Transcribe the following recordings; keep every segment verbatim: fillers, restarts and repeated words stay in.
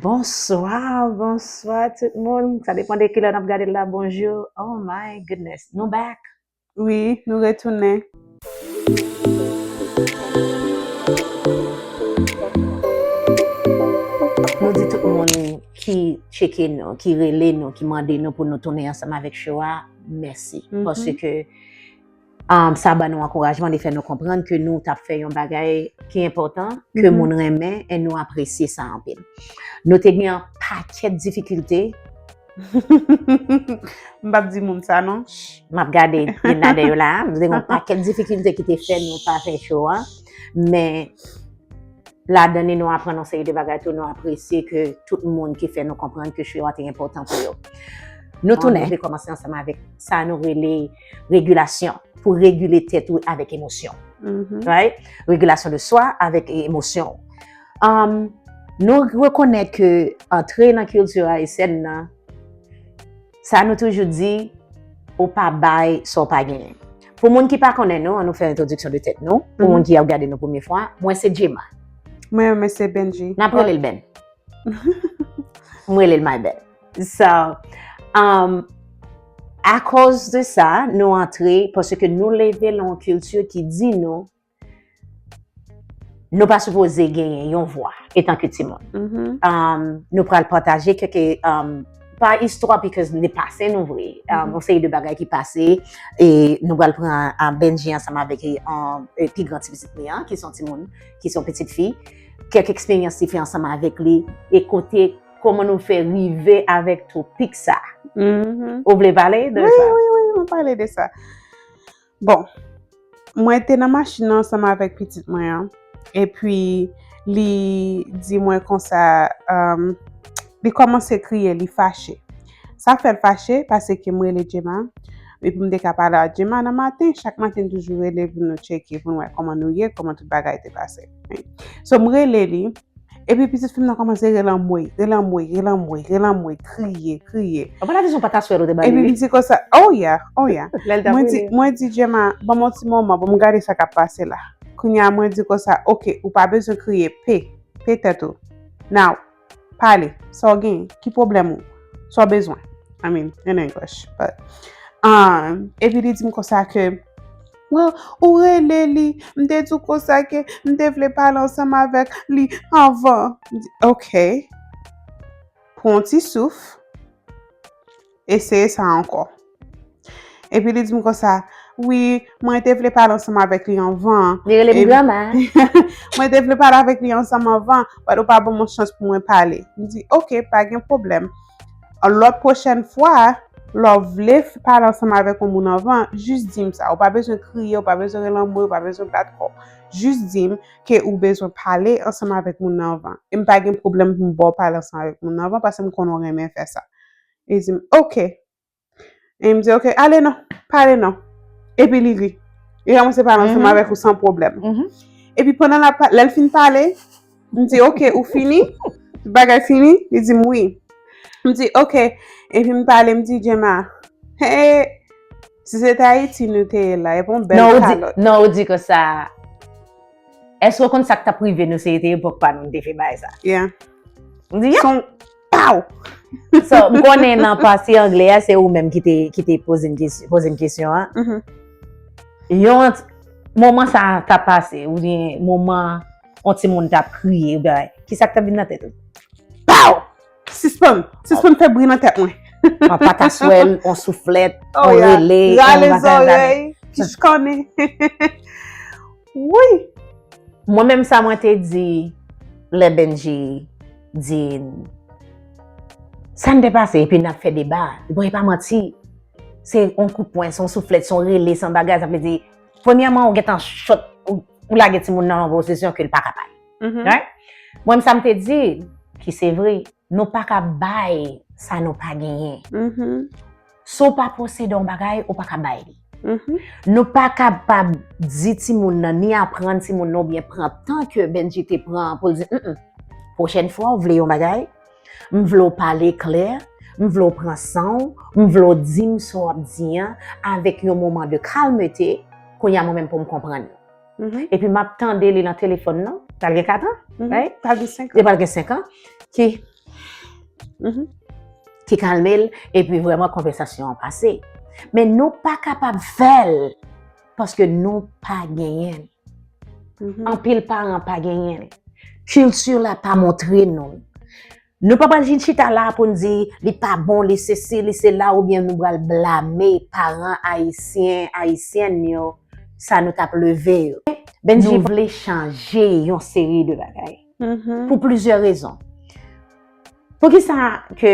Bonswa, bonswa tout moun. Sa depann de kilè n ap gade l la. Bonjou. Oh my goodness. Nou back. Wi, nou retounen. Nou di tout moun ki tcheke nou, ki rele nou, ki mande nou pou nou tounen ansanm avèk show a, mèsi. Mhm. Paske um, sa ban nou ankourajman, li fè nou konprann ke nou t ap fè yon bagay ki enpòtan, ke Mhm. moun renmen, e nou apresye sa anpil. Nou te gen yon pakèt difikilte. M p ap di moun sa, non. M ap gade youn ladan yo la. Nou te gen yon pakèt difikilte ki te fè nou pa fè show a. Men, ladan li, nou aprann yon seri de bagay tou, nou apresye ke tout moun ki fè nou konprann ke show a te enpòtan pou yo. Nou tounen, nou vle kòmanse ansanm avèk sa nou rele regilasyon, pou regile tèt ou avèk emosyon. Mhm. Right? Regilasyon de swa avèk emosyon. Um, nou rekonèt ke antre nan kilti ayisyèn nan, sa nou toujou di, ou pa bay sa w pa genyen. Pou moun ki pa konnen nou, an nou fè entwodiksyon de tèt nou. Pou Mhm. moun ki ap gade nou premye fwa, mwen se Gemma. Mwen, mwen se Benji. N ap rele l Ben. M rele l My Ben. So, um, akoz de sa, nou antre, paske nou leve nan yon kilti ki di nou, nou pa sipoze genyen yon vwa etan ke timoun. Mhm. Um, nou pral pataje kèk, um, pa istwa, because li pase nou vre. Um, Mhm. yon seri de bagay ki pase, e nou pral pran, um, Benji ansanm avèk, um, e pi gran ti pitit li an, ki se yon timoun, ki se yon pitit fi. Kèk eksperyans li fè ansanm avèk li, e kote, kòman nou fè rive avèk topik sa. Mhm. Ou vle pale de Wi, sa? wi, wi, mwen pale de sa. Bon, mwen te nan machin nan ansanm avèk pitit mwen an, epi li di mwen konsa, um, li kòmanse kriye, li fache. Sa fè l fache, paske m rele Gemma, epi m te ka pale ak Gemma nan maten, chak maten m toujou rele pou nou tcheke, pou nou wè kòman nou ye, kòman tout bagay te pase. So, m rele li, epi pitit fi m nan kòmanse rele anmwey, rele anmwey, rele anmwey, rele anmwey, kriye, kriye. Ou pa ta di se yon pataswèl ou te ba li, Epi wi. m di konsa, oh yeah, oh yeah. Lè l t ap Mwen di, rele. mwen di, Gemma, ban m yon ti moman, ban m gade sa k ap pase la. Kounye a, mwen di konsa, ok, ou pa bezwen kriye, pe, pe tèt ou. Now, pale, sa w genyen, ki pwoblèm ou, sa w bezwen. I mean, in English, but, um, epi li di m konsa ke, well, ou rele li, m te di w konsa ke m te vle pale ansanm avèk li anvan. M di, ok. Pran yon ti souf, eseye sa ankò. Epi li di m konsa, wi, mwen te vle pale ansanm avèk li anvan. Li rele m E- granma. Mwen te vle pale avèk li ansanm anvan, but ou pa ban mwen chans pou mwen pale. M di, ok, pa gen pwoblèm. Lòt pwochèn fwa, lè w vle f- pale ansanm avèk yon moun anvan, jis di m sa. Ou pa bezwen kriye, ou pa bezwen rele anmwey, ou pa bezwen bat kò w. Jis di m ke ou bezwen pale ansanm avèk moun nan anvan. E m pa gen pwoblèm pou m ba w pale ansanm avèk moun nan anvan, paske m konnen w renmen fè sa. Li di m, ok. E m di, ok, ale non, pale non. Epi li ri. Li kòmanse pale ansanm Mhm. avèk ou san pwoblèm. Mhm. Epi pandan l ap pa- lè l fin pale, m di, ok, ou fini? Tout bagay fini? Li di m, wi. M di, ok. Epi m pale, m di, Gemma, hey, si se te Ayiti nou te ye la, e pa yon bèl Non, ou di, kalòt. non, ou di konsa, èske w konn sa k t ap rive nou si se te epòk pa nou nou te fè bagay sa? Yeah. M di, yeah. Son, pow! So, m konnen nan pati anglè a, se ou menm ki te, ki te poze m kes- poze m kesyon an. Mhm. Yon ti- moman sa a t ap pase, oubyen moman yon timoun t ap kriye, oubyen, ki sa k t ap vin nan tèt ou? Pow! Sispann! Sispann fè bri nan tèt mwen. Yon pataswèl, yon souflèt, Oh, yon yeah. rele, Rale yon bagay, zòrèy, rale. Kich konnen. Wi! Mwen menm sa mwen te di lè Benji di n sa n te pase, epi n ap fè deba. Bon, e pa manti. Se yon kout pwen, se yon souflèt, se yon rele, se yon bagay. Sa vle di, premyèman, ou gentan chòt, ou, ou lage timoun nan yon pozisyon ke l pa ka pale. Mhm. Right? Mwen menm sa m te di, ki se vre, nou pa ka bay sa nou pa genyen. Mhm. Si w pa posede yon bagay, ou pa ka bay li. Mhm. Nou pa kapab di timoun nan, ni aprann timoun nan, oubyen pran tan ke Benji te pran pou l di, mm, mm, pwochèn fwa w vle yon bagay, m vle w pale klè, m vle w pran san w, m vle w di m sa w ap di an, avèk yon moman de kalmete, kounye a mwen menm pou m konprann li. Mhm. Epi m ap tande li nan telefòn nan, pral gen kat an, Mhm. right? Pral gen senk an. Li pral gen senk an. Ki, Mhm. Ki kalme l, epi vrèman konvèsasyon an pase. Men nou pa kapab fè l, paske nou pa genyen l. Mhm. Anpil paran pa genyen l. Kilti la pa montre nou l. Nou pa pral vin chita la pou n di li pa bon, li sesi, li sela, oubyen nou pral blame paran ayisyen, ayisyèn yo, sa nou t ap leve yo. Benji vle chanje yon seri de bagay. Mhm. Pou plizyè rezon. Poukisa ke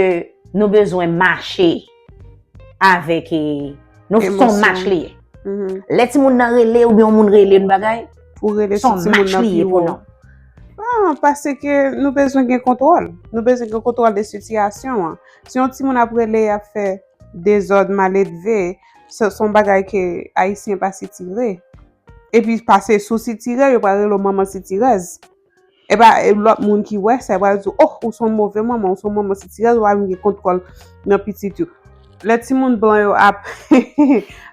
nou bezwen mache avèk, eh, nou, se yon match li ye. Mhm. Lè timoun nan rele oubyen yon moun rele n bagay, ou rele se yon match li ye pou nou. Ah, paske nou bezwen gen kontwòl. Nou bezwen gen kontwòl de sitiyasyon an. Si yon timoun ap rele, ap fè dezòd, maledve, se, se yon bagay ke Ayisyen pa sitire. Epi pase sou sitire, yo pral rele w manman sitirèz. E pa, e lòt moun ki wè sa, yo pral di w, oh, ou se yon move manman, ou se yon manman sitirèz, ou pa menm gen kontwòl nan pitit ou. Lè timoun blan yo ap,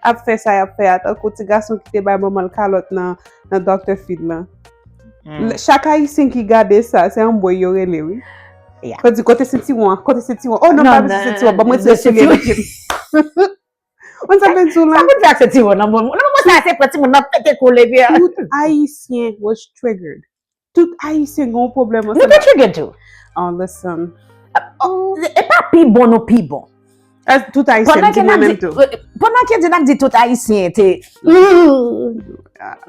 ap fè sa y ap fè a, tankou ti gason ki te bay manman l kalòt nan, nan Dòktè Phil lan. Mm. L-, chak Ayisyen ki gade sa, se anmwey yo rele, wi. Yeah. Yo di, kote sentiwon an? Kote sentiwon? Oh, non, non, pa bezwen sentiwon. Ban m retire soulye nan pye m. Ou sa vle di w la? Sa pou n fè ak sentiwon nan bon? Nan moman sa, se pran timoun nan pete koule, epi, ah. Tout Ayisyen was triggered. Tout Ayisyen gen yon pwoblèm ansanm. Nou te triggered tou. Oh, listen. Oh, e pa pi bon nou pi bon. Tout Ayisyen, di mwen menm tou. Pandan ke n ap di tout Ayisyen te,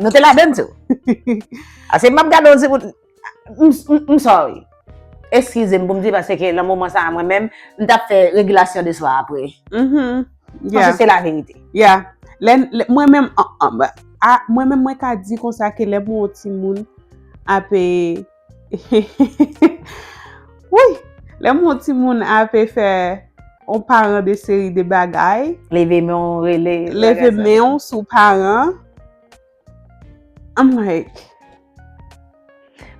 nou te ladann tou. Ase m ap gade yon ti bout, m, m, m sorry. Eskize m pou m di, paske nan moman sa a, mwen menm, m t ap fè regilasyon de swa apre. Mhm. Paske se laverite. Yeah. Lè, lè, mwen menm, an, an, a, mwen menm, mwen ka di konsa ke lè m wè yon timoun ap, eh, wi, lè m wè yon timoun ap fè yon paran de seri de bagay. Leve men w, rele, leve men w sou paran. I'm like,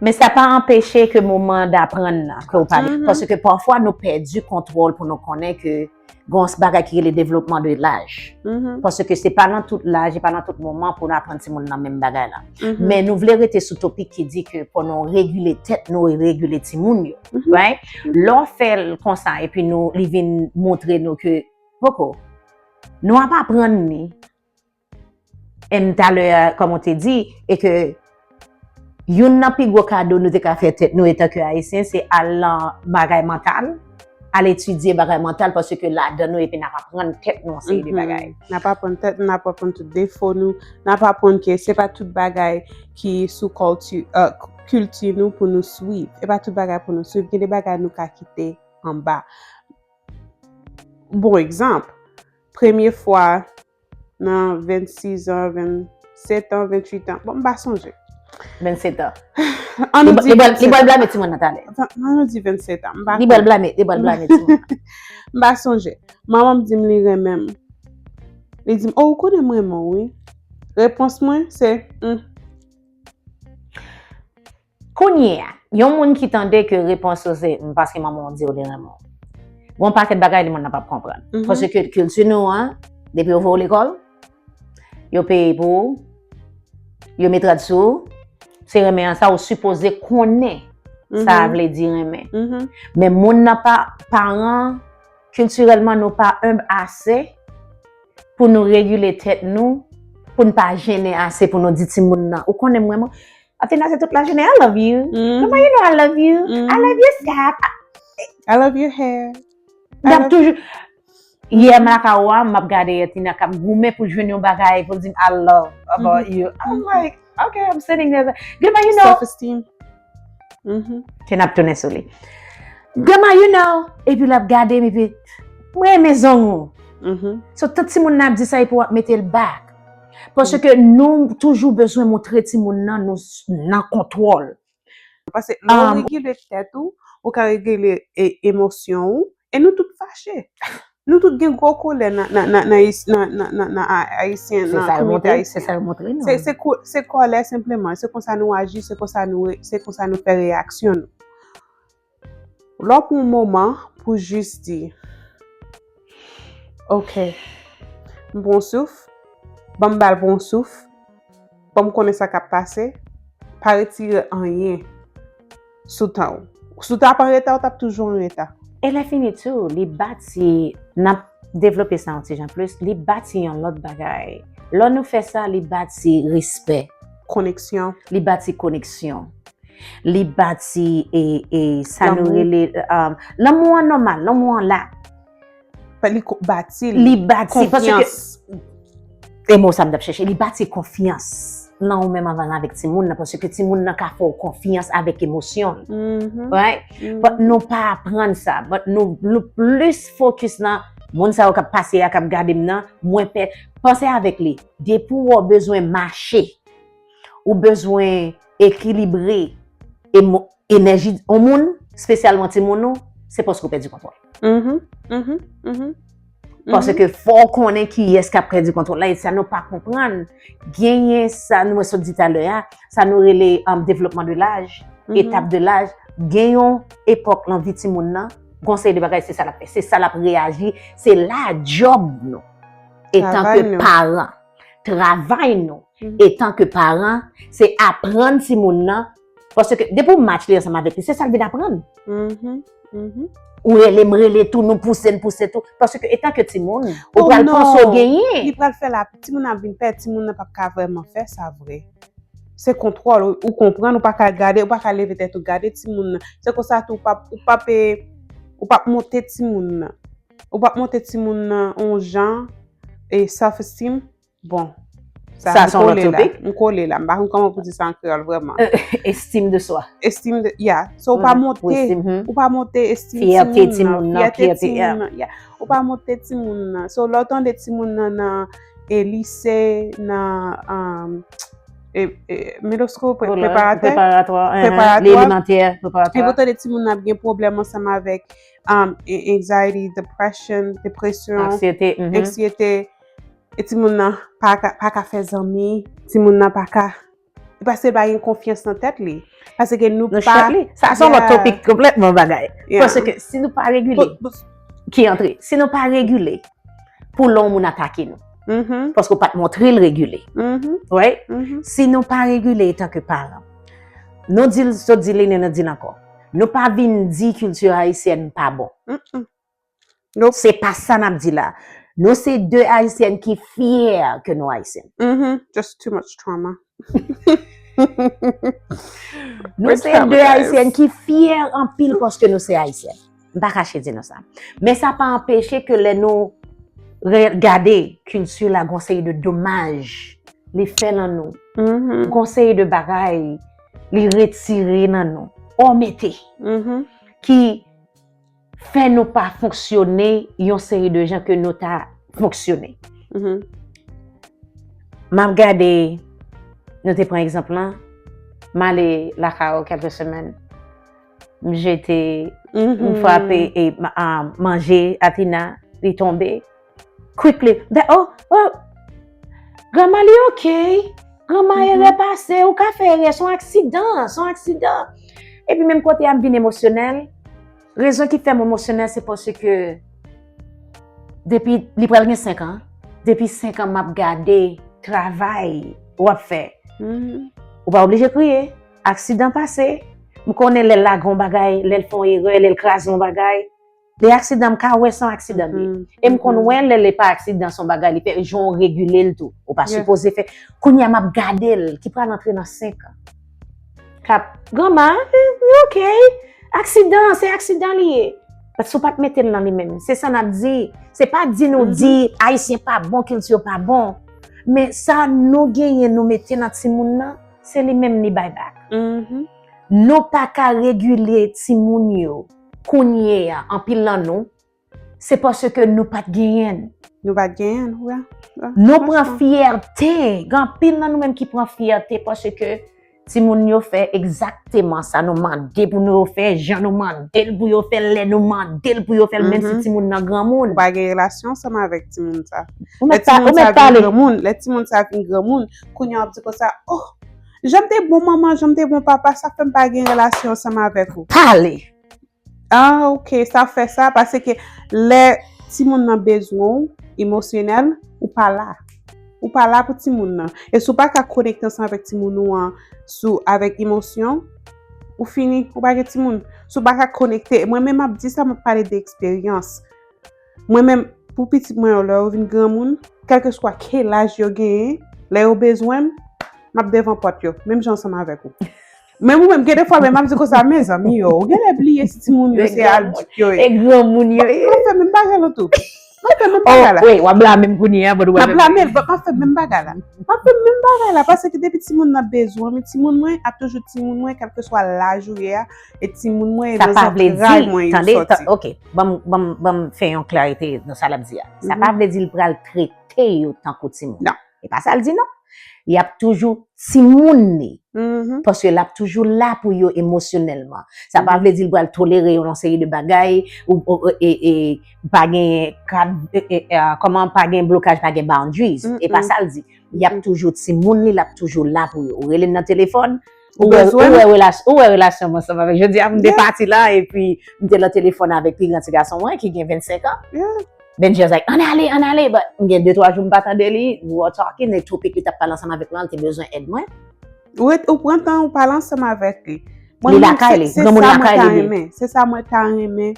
men sa pa anpeche ke moman daprann nan, ke w pa gen. Mhm. Paske pafwa nou pèdi kontwòl pou nou konnen ke gen yon bagay ki rele devlopman de laj. Mhm. Paske se pa nan tout laj, e pa nan tout moman pou nou aprann timoun nan menm bagay la. Mhm. Men nou vle rete sou topik ki di ke pou nou regile tèt nou e regile timoun yo. Mhm. Right? Mhm. Lè w fè l konsa, epi nou, li vin montre nou ke, poko, nou ap aprann li, And talè a, kòm w te di, e ke youn nan pi gwo kado nou te ka fè tèt nou etanke Ayisyen, se al nan bagay mantal, al etidye bagay mantal, paske ladan nou, epi n ap aprann tèt nou yon seri de bagay. N ap aprann tèt nou, n ap aprann tout defo nou, n ap aprann ke se pa tout bagay ki sou kòlti, eh, kilti nou pou nou swiv. E pa tout bagay pou nou swiv. Gen de bagay nou ka kite anba. Bon egzanp, premye fwa nan vennsis an, vennsèt an, vennwit an. Bon, m pa sonje. Vennsentan. Ann nou di vennsentan. Li pral blame timoun nan talè. Ann nou di vennsentan. M pa konn. Li pral blame, li pral blame timoun nan. M pa sonje. Manman m di m li renmen m. Li di m, "Oh, ou konnen m renmen w, wi." Repons mwen, se, "Hmm." Kounye a, yon moun ki tande ke repons ou se, "M, paske manman w di w li renmen w." Gon pakèt bagay li moun nan p ap konprann. Mhm. Paske kilti nou an, depi yo voye w lekòl, yo peye pou ou, yo met rad sou ou, se renmen an sa ou sipoze konnen sa vle di renmen. Mhm. Men moun nan pa, paran, kiltirèlman nou pa enb ase pou nou regile tèt nou, pou n pa jennen ase pou nou di timoun nan, "Ou konnen m renmen w." Athena se tout lajounen, "I love you." Mhm. Grandma, you know I love you. I love your scalp. I love your hair. N ap toujou. Yè m lakay ou a, m ap gade Athena k ap goumen pou l jwenn yon bagay pou l di m, "I love about you." I'm like, "Okay, I'm sitting there. Grandma, you know." Self-esteem. Mhm. Ke n ap tounen sou li. "Grandma, you know." Epi l ap gade m, epi, "Mwen renmen zong ou." Mhm. So, tout timoun nan ap di sa, epi w ap mete l back. Paske nou toujou bezwen montre timoun nan nou s-, nan kontwòl. Paske lè w regile tèt ou, ou ka regile e-, emosyon ou, e nou tout fache. Nou tout gen gwo kolè nan, nan, nan, nan, nan, nan, nan, nan a-, ayisyen, nan kominote ayisyen. Se sa yo montre nou. Se, se ko-, se kòlè senpleman. Se konsa nou aji, se konsa nou re-, se konsa nou fè reyaksyon nou. Lè w pran yon moman pou jis di, "Ok, m pran yon souf, ban m ba l pran yon souf, ban m konnen sa k ap pase, pa retire anyen sou tan w." Si w t ap an reta, w t ap toujou an reta. E lè fini tou, li bati, n ap devlope sa yon ti jan plis, li bati yon lòt bagay. Lè nou fè sa, li bati respè, Koneksyon. Li bati koneksyon. Li bati e, e sa nou rele um, lanmou an nòmal, lanmou an la. Li bati. Li bati. Paske e mo sa m t ap chèche, li bati konfyans nan ou menm anvan avèk timoun nan, paske timoun nan ka fè w konfyans avèk emosyon l. Right? But nou pa aprann sa. But nou, nou plis fokis nan moun sa yo k ap pase a, k ap gade m nan, mwen pè. Panse avèk li. Depi w bezwen mache, ou bezwen ekilibre emo- enèji yon moun, espesyalman timoun ou, se paske w pèdi kontwòl. Paske fò w konnen kiyès k ap pèdi kontwòl la, e sa nou pa konprann. Genyen sa nou sot di talè a, sa nou rele um, devlopman de laj, etap de laj. Gen yon epòk nan vi timoun nan, gon seri de bagay, se sa l ap fè, se sa l ap reyaji, se la djòb nou. Etanke paran, travay nou, etanke paran, se aprann timoun nan. Paske depi w match li ansanm avèk li, se sa l vin aprann. Ou rele m rele tou, nou pouse n pouse tou. Paske etanke timoun, ou pral panse w genyen. Li pral fè la, timoun nan ap vin pè, timoun nan p ap ka vrèman fè sa vre. Se kontwòl, ou, ou konprann, ou pa ka gade, ou pa ka leve tèt ou gade timoun nan. Se konsa tou, ou p ap, ou p ap, e, ou p ap monte timoun nan. Ou p ap monte timoun nan yon jan, e self esteem. Bon, sa, Sa se yon lòt topik. M kole la. M pa konn kòman pou di sa an kreyòl vrèman. Estime de soi. Estime de, yeah. So, ou pa monte, ou pa monte estime timoun nan, fyète timoun nan. Yeah. Ou pa monte timoun nan. So, lè w tande timoun nan nan e lise, nan um, e, e, middle school, pre- preparatè, preparatwa, preparatwa. Elemantè, Epi preparatwa. Ou tande timoun nan ap gen pwoblèm ansanm avèk um, anxiety, depression, depresyon, Anksiyete. Mhm. Anksiyete. E timoun nan pa ka, pa ka fè zanmi, timoun nan pa ka. E paske pa gen konfyans nan tèt li. Paske nou Nou pa. Chak li. Sa se yon lòt Yeah. Topik konplètman bagay. Yeah. Paske si nou pa regile, Pou- pou- ki antre, si nou pa regile, pou lè yon moun atake nou. Mhm, Paske w pa t montre l regile. mhm, Right? mhm. Si nou pa regile etanke paran, nou di l, sot di li, nou di l ankò. Nou pa vin di kilti ayisyèn pa bon. Mm-mm. Nope. Se pa sa n ap di la. Nou se de Ayisyèn ki fyè ke nou Ayisyen. Mhm. Just too much trauma. Nou se de Ayisyèn ki fyè anpil paske nou se Ayisyèn. M pa kache di nou sa. Men sa pa anpeche ke lè nou re- gade kilti la, gon seri de domaj li fè nan nou. Mhm, Gon seri de bagay li retire nan nou. Omete. mhm. Ki fè nou pa fonksyone yon seri de jan ke nou ta fonksyone. Mhm. M ap gade, nou te pran egzanp lan, m ale lakay ou kèlke semèn, m jete, m Mhm. frape e ma- a, manje Athena, li tonbe. Quickly, m fè, oh, oh, granma li oke, granma Mhm. erè pase, ou ka fè erè, se yon aksidan, se yon aksidan. Epi menm kote a m vin emosyonèl, rezon ki fè m emosyonèl se paske depi, li pral gen senk an, depi senk an m ap gade travay w ap fè. Mhm. Ou pa oblije kriye, aksidan pase, m konnen lè l lage yon bagay, lè l fè yon erè, lè l kraze yon bagay, lè aksidan m ka wè se yon aksidan li ye. Mhm. E m konn wè lè li pa aksidan se yon bagay li fè, jan w regile l tou. Ou pa Yeah. Sipoze fè. Kounye a m ap gade l, ki pral antre nan senk an. K ap, granma, eh, oke, aksidan, se aksidan li ye. Paske si w pa t mete l nan li menm. Se sa n ap di. Se pa di nou Mhm. di Ayisyen pa bon, kilti yo pa bon. Men sa nou genyen, nou mete nan timoun nan, se li menm li bay back. Mhm. Nou pa ka regile timoun yo kounye a, anpil nan nou, se paske nou pa t genyen l. Nou pa t genyen l, wè. Wè, Nou wè, pran sa. Fyète, gen anpil nan nou menm ki pran fyète paske timoun yo fè egzakteman sa nou mande pou nou yo fè, jan nou mande l pou yo fè l, lè nou mande l pou yo fè l, menm si Mhm. timoun nan granmoun. Ou pa gen relasyon ansanm avèk timoun sa. Ou Lè mèt pa- timoun ou sa mèt vin pale. Granmoun, lè timoun sa vin granmoun, kounye a w ap di konsa, oh, jan m te bon manman, jan m te bon papa, sa fè m pa gen relasyon ansanm avèk ou. Pale. Ah, ok, sa fè sa, paske lè timoun nan bezwen w, emosyonèl, ou pa la. Ou pa la pou timoun nan. E si w pa ka konekte ansanm avèk timoun ou an sou, avèk emosyon, Ou fini, ou pa gen timoun. Si w pa ka konekte, mwen menm m ap di sa, m ap pale de eksperyans. Mwen menm, pou pitit mwen yo, lè yo vin granmoun, kèlkeswa ki laj yo genyen, lè yo bezwen m, m ap devan pòt yo, menm jan ansanm avèk ou. Menm ou menm, gen de fwa, menm m ap di konsa, mezanmi yo, ou genlè bliye si timoun yo se adit yo ye. E granmoun yo ye. M ap fè menm bagay la tou. M ap fè menm bagay la. Oh, wi, w ap blame m kounye a, but w ap blame l, but m ap fè menm bagay la. M ap fè menm bagay la, paske depi timoun nan bezwen m, timoun mwen ap toujou timoun mwen, kèlkeswa laj ou ye a, e timoun mwen e nan zantray mwen yo sòti. Sa pa vle di, tande, ok, ban m, ban m, ban m fè yon klarite nan sa l ap di a. Sa pa vle di l pral trete yo tankou timoun. Non. E pa sa l di non. Y ap toujou timoun li. Paske l ap toujou la pou yo emosyonèlman. Sa pa vle di l pral tolere yon seri de bagay, ou, ou, e, e, pa gen kad, e, e, e, kòman, pa gen blokaj, pa gen boundaries. E pa sa l di. Y ap toujou timoun li, l ap toujou la pou yo. Ou rele l nan telefòn, ou wè, ou wè relas-, ou wè relasyon m ansanm avèk. Jodi a, m te pati la, epi m te nan telefòn avèk pi gran ti gason mwen, ki gen vennsenk an. Benji was like, ann ale, ann ale. But m gen de twa jou m pa tande li, we were talking, e topik li t ap pale ansanm avèk lan, li te bezwen èd mwen. Ou ret, ou pran tan, ou pale ansanm avèk li. Li lakay li, granmoun lakay li. Se sa mwen ta renmen. Se sa mwen ta renmen.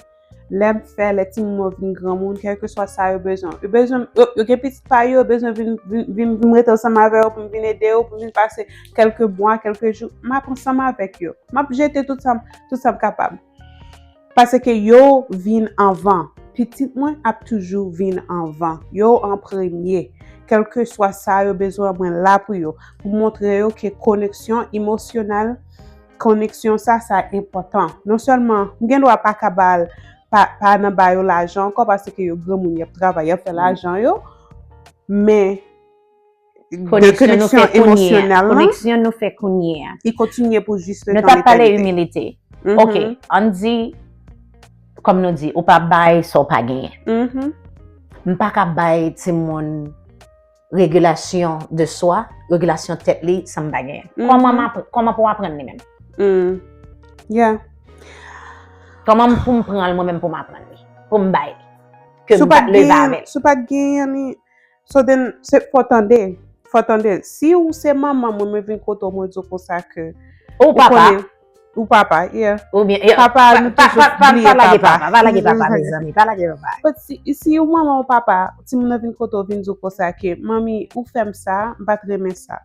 Lè m fè, lè timoun mwen vin granmoun, kèlkeswa sa yo bezwen. Yo bezwen, yo, yo gen pitit pa yo, yo bezwen vin, vin, vin, vin rete ansanm avè yo, pou m vin ede yo, pou m vin pase kèlke mwa, kèlke jou. M ap ansanm avèk yo. M ap jete tout sa, m- tout sa m kapab. Paske yo vin anvan. Pitit mwen ap toujou vin anvan. Yo an premye. Kèlkeswa sa yo bezwen, mwen la pou yo. Pou montre yo ke koneksyon emosyonèl, koneksyon sa, sa enpòtan. Non sèlman, m gen dwa pa ka ba l, pa, pa nan ba yo lajan ankò, paske yo granmoun, y ap travay, y ap fè lajan yo. Men, de koneksyon nou fè kounye a. Koneksyon nou fè kounye a. Li kontinye pou jis letan letènite. Imilite. Ok, ann di, kòm nou di, ou pa bay sa w pa genyen. M pa ka bay timoun regilasyon de swa, regilasyon tèt li, san m pa genyen. Kòman m apr-, kòman pou m aprann li menm? Yeah. Kòman pou m pran l mwen menm pou m aprann li? Pou m bay li? Ke m pa t leve avè l. Si w pa t genyen li, So then, se, fò tande. Fò tande. Si ou se manman mwen, mwen vin kote w, mwen di w konsa ke ou papa. Ou papa, yeah. Oubyen, yeah, papa, nou toujou bliye papa. Pa lage papa, pa lage papa, mezanmi, pa lage papa. But si, si ou manman ou papa, timoun nan vin kote w, vin di w konsa ke, manmi, ou fè m sa, m pa t renmen sa.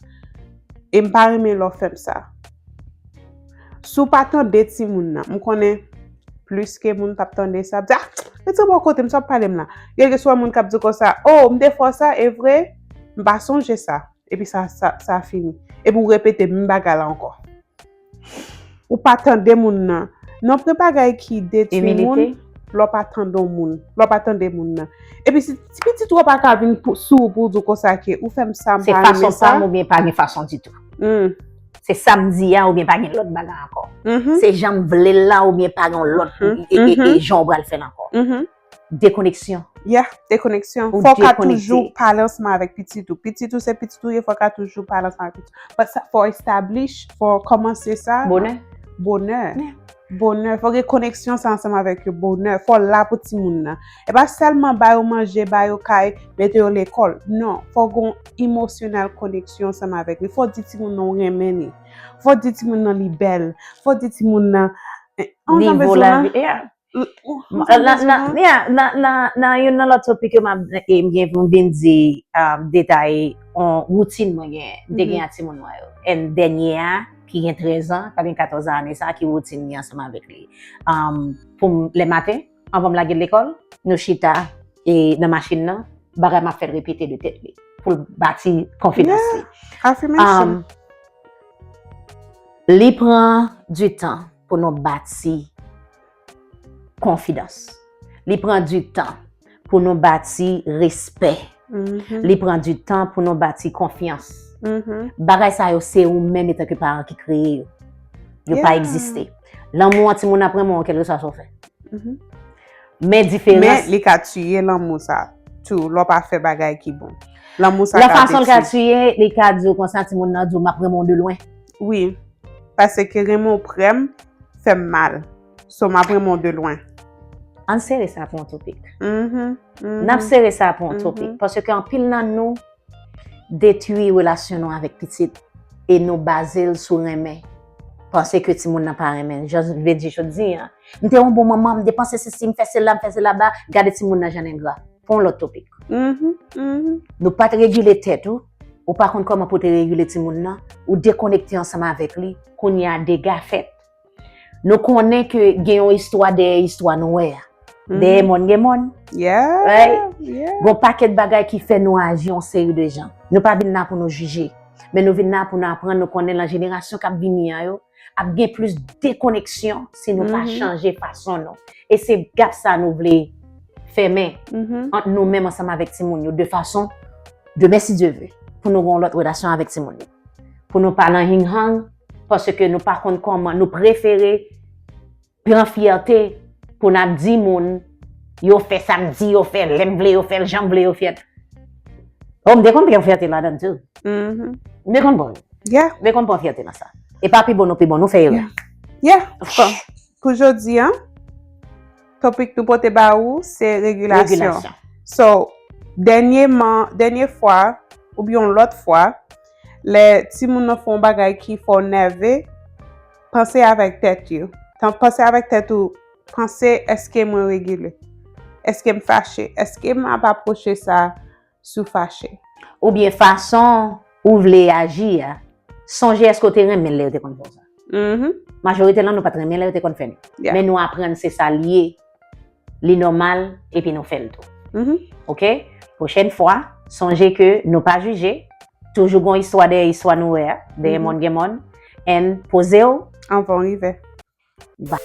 E m pa renmen lè w fè m sa. Si w pa tande timoun nan, m konnen plis ke moun t ap tande sa, ap di, ah, retire bò kote m, sa w ap pale m la. Gen, gen swa moun k ap di konsa, oh, m te fè w sa, e vre, m pa sonje sa. Epi sa, sa, sa fini. Epi w repete menm bagay la ankò. Ou pa tande moun nan. Non, gen bagay ki detwi moun, lè w pa tande yon moun, lè w pa tande moun nan. Epi si ti pitit ou a pa ka vin pou, sou ou pou w di w konsa ke ou fè m sa, m pa renmen sa. Se fason pa m oubyen pa gen fason ditou. Se sa m di a oubyen pa gen lòt bagay ankò. Se jan m vle l la oubyen pa gen lòt e, e, e jan w pral fè l ankò. Dekoneksyon. Yeah, dekoneksyon. Fò w ka toujou pale ansanm avèk pitit ou. Pitit ou se pitit ou ye, fò w ka toujou pale ansanm avèk pitit ou. But sa, fò w establish, fò w kòmanse sa. Bonè. Bonè. Yeah. Bonè. Fò w gen koneksyon sa ansanm avèk yo. Bonè. Fò w la pou timoun nan. E pa sèlman ba yo manje, ba yo kay, mete yo lekòl. Non. Fò w gen yon emotional connection ansanm avèk li. Fò w di timoun nan w renmen li. Fò w di timoun nan li bèl. Fò w di timoun nan, eh, an jan bezwen la. Nivo lavi, yeah. Nan, nan, nan, nan, nan, nan youn nan lòt topik yo, m ap, e, m gen pou m vin di, um, detay yon woutin mwen gen, m te gen ak timoun mwen yo. And dènye a, ki gen trèz an, k ap gen katòz an ane sa, ki woutin li ansanm avèk li. Um, pou m, lè maten, anvan m lage l lekòl, nou chita, e, nan machin nan, bagay m ap fè l repete de tèt li, pou l bati konfidans li. Yeah, affirmation. Um, li pran du tan pou nou bati konfidans. Li pran du tan pou nou bati respè. Li pran du tan pou nou bati konfyans. Bagay sa yo, se ou menm, etanke paran, ki kreye yo. Yo pa egziste. Lanmou an, timoun ap renmen w, kèlkeswa sa w fè. Men diferans. Men li ka tiye lanmou sa tou, lè w pa fè bagay ki bon. Lanmou sa ka detwi. Nan fason l ka tiye, li ka di w konsa, timoun nan di w, "M ap renmen w de lwen." Wi. Paske renmen w prè m, fè m mal. So, m ap renmen w de lwen. Ann sere sa pou yon topik. N ap sere sa pou yon topik. Paske anpil nan nou detwi relasyon nou avèk pitit e nou baze l sou renmen. panse ke timoun nan pa renmen. Jan m vle di jodi a, m te yon bon manman, m te panse sesi, m fè sela, m fè sela, ba, gade timoun nan jan l engra. Pou yon lòt topik. Mhm, mhm. Nou pa t regile tèt ou, ou pa konn kòman pou te regile timoun nan, ou dekonekte ansanm avèk li, kounye a dega fèt. Nou konnen ke gen yon istwa dèyè istwa nou wè a. Dèyè mòn gen mòn. Yeah, Right? Yeah. Gon pakèt bagay ki fè nou aji yon seri de jan. Nou pa vin la pou nou jije, men nou vin la pou nou aprann, nou konnen lan jenerasyon k ap vini an yo, ap gen plis dekoneksyon si nou pa Mhm. chanje fason nou. E se gap sa nou vle fèmen Mhm. ant nou menm ansanm avèk timoun yo, de fason, demen si Dye vle, pou nou gen yon lòt relasyon avèk timoun yo. Pou nou pa nan hing hang, paske nou pa konn kòman, nou prefere pran fyète pou n ap di moun, yo fè sa m di, yo fè lè m vle, yo fè l jan m vle, yo fè. Oh, m te konn pran fyète ladan tou. Mhm. M te konn pran. Yeah, M te konn pran fyète nan sa. E pa pi bon nou pi bon, nou fè erè. Yeah. Yeah. Bon, pou jodi a, topik nou pote ba ou, se regilasyon. Regilasyon. So, dènyèman, dènyè fwa, oubyen yon lòt fwa, lè timoun nan fè yon bagay ki fè w nève, panse avèk tèt yo. Tan panse avèk tèt ou, panse, èske mwen regile? Èske m fache? Èske m ap apwoche sa sou fache? Oubyen fason ou vle aji a, sonje èske w te renmen l lè yo te konn fè w sa. Mhm. Majorite nan nou pa t renmen lè yo te konn fè nou. Yeah. Men nou aprann se sa l ye, li nòmal, epi nou fè l tou. Mhm. Ok? Pwochèn fwa, sonje ke nou pa jije, toujou gon istwa dèyè istwa nou wè a, dèyè Mhm. mòn gen mòn, and poze w. Anvan w rive. Ba-